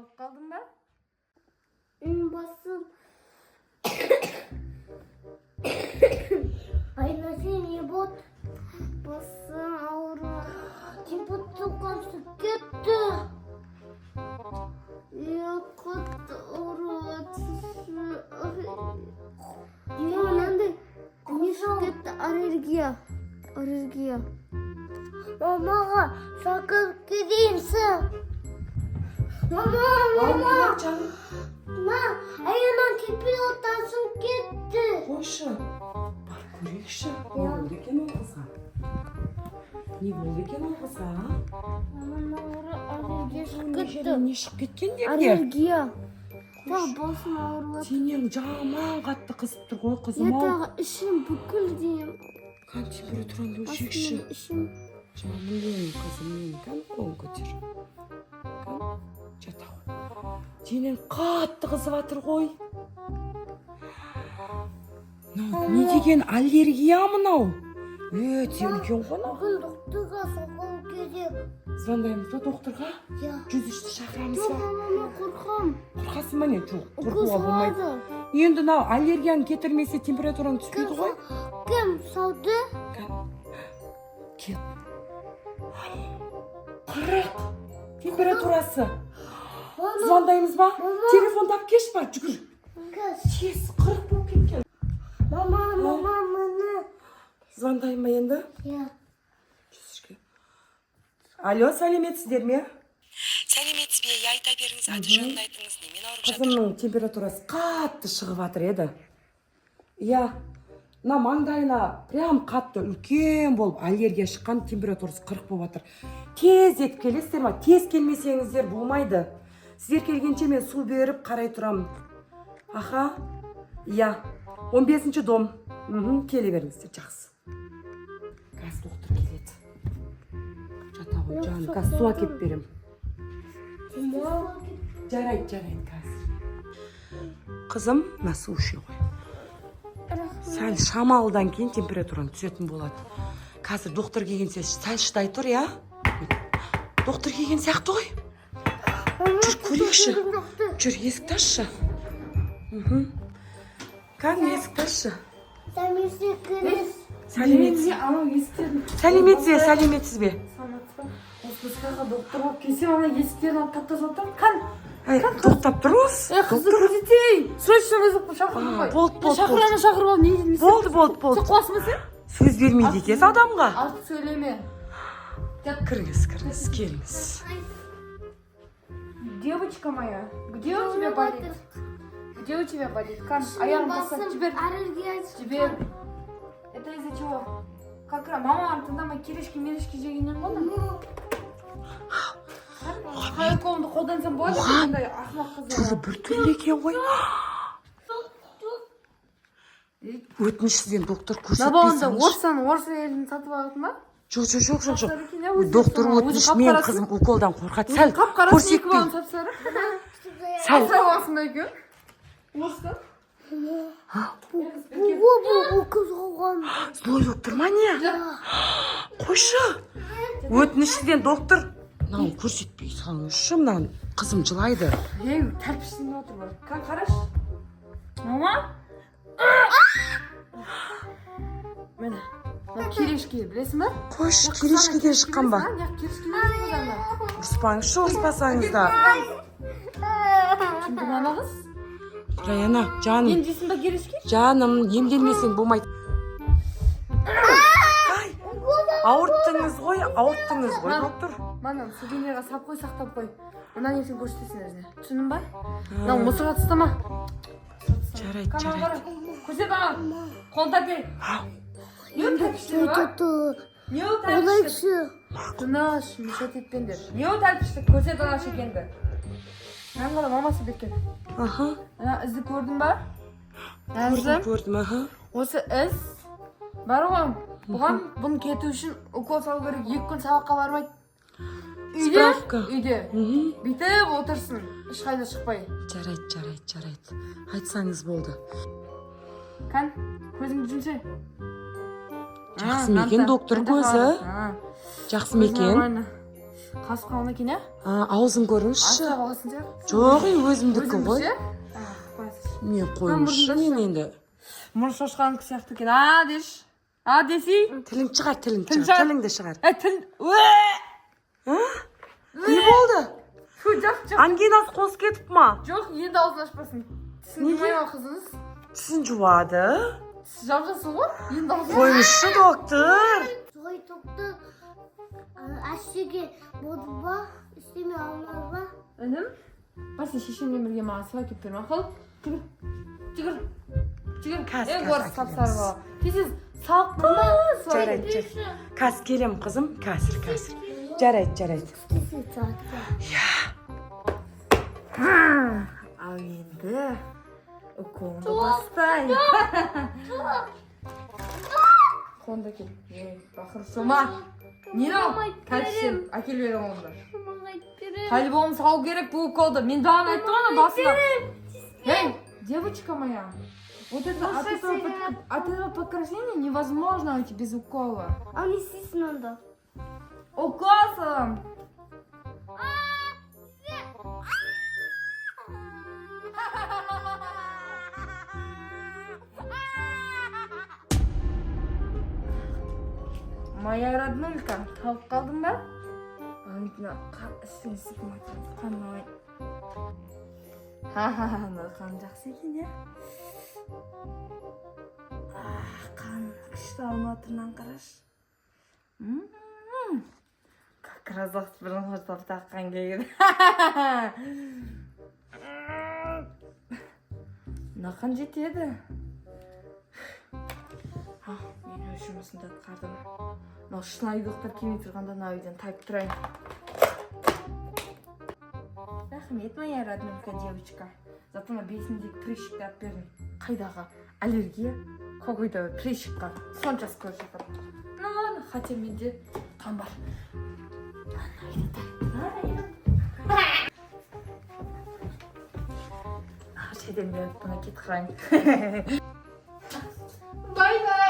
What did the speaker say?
Жоғалып қалдың ба? Басым. Айнасы не болды? Басым ауырып, температурам түсіп кетті. Иә, қатты ауырып. Не, мынандай не шығып кетті, аллергия. Аллергия. Мамаға шақырып келейінші. Мама, мама. Жаным. Ма, аяғынан температурасы кетті. Қойшы, барып көрейікші, не болды екен ол қызға, не болды екен ол қызға, а? Аллергия шығып Не кетті. жерінен не шығып кеткен деп не? Аллергия. Тағы басым ауырып жатыр. Денең жаман қатты қызып тұр ғой, Я қызым ау. тағы ішім, бүкіл денем. Кәне, температураңды Басым өлшейікші. мен ішім. Жаным менің, қызым менің, кәне, қолын көтер, кәне, жата ғой. Денең қатты қызып жатыр ғой. Мынау не деген аллергия мынау? Өте үлкен ғой мынау. Бүгін докторға соғу керек. Звондаймыз ба докторға? Я. 103-ті шақырамыз Жоқ, ба? мама, мен қорқам. Қорқасың ба, не? Жоқ, Укол қорқуға болмайды. салады. Енді мынау аллергияны кетірмесе, температураң Кім түспейді ғой. Кім салды? Кет. 40 температурасы. Мама, Звондаймыз ба? Мама. Телефонды алып келші, бар, жүгір. кім? Тез, 40 болып кеткен. Мама, мама, міне. Звондаймын ба енді? Я. 103-ке. Алло, сәлеметсіздер ме? Сәлеметсіз бе? Иә, айта беріңіз, аты жөнін айтыңыз, немен ауырып жатыр? Қызымның температурасы қатты шығып жатыр еді. Иә, мына маңдайына прям қатты үлкен болып аллергия шыққан, температурасы 40 болып жатыр. Тездетіп келесіздер ма? Тез келмесеңіздер, болмайды. Сіздер келгенше мен су беріп қарай тұрамын. Аха, иә, 15-ші дом. Келе беріңіздер, жақсы. Қазір доктор келеді. Жата ғой, жаным, қазір су әкеліп беремін. Жарайды, жарайды, қазір. Қызым, мына су іше ғой. Сәл шамалыдан кейін температураң түсетін болады. Қазір доктор келгенше сәл шыдай тұр, иә? Доктор келген сияқты ғой. Жүр, көрейікші. Жүр, есікті ашшы. Кәдімгі есікті ашшы. Сәлеметсіз. Анау есіктерін. Сәлеметсіз бе, сәлеметсіз бе? Саламатсыз ба? Осы басқаға доктор болып келсем, ана есіктерін алып таптап жатыр. Кән. Әй, тоқтап тұрыңыз. Е, қызды көрсетейін. Срочно вызов шақырдым ғой. Болды, болды, Шақыр, ана шақырып ал, не? Болды, болды, болды. Сен қуасың ба сен? Сөз бермейді екенсіз адамға. Артық сөйлеме. Кіріңіз, кіріңіз, келіңіз. Девочка моя, где у тебя болит? Где у тебя болит? Кән, аяғын тастап жібер. Аллергия. Жібер. Это из-за чего? Как раз маманы тыңдамай, кирешки мерешки жегеннен ғой мына. Қай уколымды қолдансам болады сондай ақымақ Түрі қыздар. біртүрлі екен ғой. Өтініш, сізден доктор, көрсетпей Мына салыңызшы. орыстан, орыс әйелін сатып алатын ба? Жоқ, жоқ, жоқ, жоқ, жоқ. Сапсары екен, иә, өзі Доктор, өзі өтініш, қап-қарасын. мен қызым уколдан қорқады. Сәл Қап қарасын, екі көрсетпей. баланы сапсары. Сәл Асырап алсын ба екеуін? Орыстан. Бұл укол салған. Злой доктор ма, не? Қойшы. Өтініш, сізден, доктор. Мынаны көрсетпей салыңызшы, мынаны, қызым жылайды. Ей, тәрпіштеніп отыр бар. Кән, қарашы. Мама? Міне. Мына кирешке білесің ба? Қойшы, кирешкеден шыққан ба? Кирешкеден шыққан ба? Ұрыспаңызшы, ұрыспасаңыз да. Кім ана қыз? Раяна, жаным. Емдейсің ба кирешке? Жаным, емделмесең болмайды. Ай, ауырттыңыз ғой, ауырттыңыз ғой, доктор. Мана сувенирға салып қой, сақтап қой. Мынаны ертең көрсетесің өзіне. Түсіндің ба? Мынау мусорға тастама. Жарайды, Кән, жарайды. қара. Көрсет маған. Қолын әкел. Не ол тәпіштер ба? Не ол тәпіштер? Тыныш, мешать етпеңдер. Не ол тәпіштік? Көрсет ана шекеңді. Мынаны қара, мамасы бекер. Аха. Ана ізді көрдің ба? Көрдім, Ізді. көрдім, аха. Осы із бар ғой. Бұған, бұны кету үшін укол салу керек. 2 күн сабаққа бармайды. Үйде, Справка. үйде. Бүйтіп отырсын, ешқайда шықпай. Жарайды, жарайды, жарайды. Айтсаңыз болды. Кән, көзіңді жұмшы. Жақсы ма екен, доктор, көзі? Жақсы ма екен? Нормально. Қасып қалған екен, иә? А, аузын көріңізші. Асырап алғансың сияқты. Жоқ, ей, өзімдікі ғой. Өзіңдікі? Ах, қоясыз. Мен қойыңызшы, мен енді. Мұрын шошқанікі сияқты екен. А деші. А десей. Тіліңді шығар, тіліңді Тіл шығар, шығар. тіліңді шығар. Ә, тіл. Уә! Не болды? Фу, жоқ, жоқ. Ангинасы қосып кетіп ма? Жоқ, енді аузын ашпасын. Тісін Неге? жумай ма қызыңыз? Тісін жуады. Тісі жап жасыл ғой. Енді аузын. Қойыңызшы, доктор. Той доктор әшеге болды ба? Істеме алмады ба? Інім, бар, сен шешеммен бірге маған су әкеліп бер, мақұл? Жүгір, жүгір, жүгір. Қазір, Ең қазір орыс сап-сары әкелеміз. бала. Тез, тез, салқын су әкел. Жарайды, жарайды. Қазір келемін, қызым, қазір, қазір. Жарайды, жарайды. Кісі жатты. Ал енді уколымды бастайын. Қолыңды әкел. Ей, бақыр сома. Не ал? Тәлпіштен әкеліп бер қолыңды. По-любому салу керек бұл уколды. Мен бағана айттым ғой ана басында. Эй, девочка моя. Вот это от этого покраснения невозможно уйти без укола. А не істейсің онда? Укол салам. Моя роднулька, тауып қалдың ба? Мына қандай? Ха-ха, мына қан жақсы екен, иә? Қан күшті алынып жатыр, мынаны қарашы. Как раз уақыт бұрын қорсап таққан келген. Мына қан жетеді. А, мен өз жұмысымды атқардым. Мынау шынайы доктор келмей тұрғанда мына үйден тайып тұрайын. Рахмет, моя роднулька девочка. Зато мына бетіндегі прыщикті алып бердім. Қайдағы аллергия, какой-то прыщикқа соншасы көріп жатыр. Ну ладно, хотя менде қан бар. Ана үйден тайып тұрайын. Шетелге бұны кетіп қалайын. Бай бай.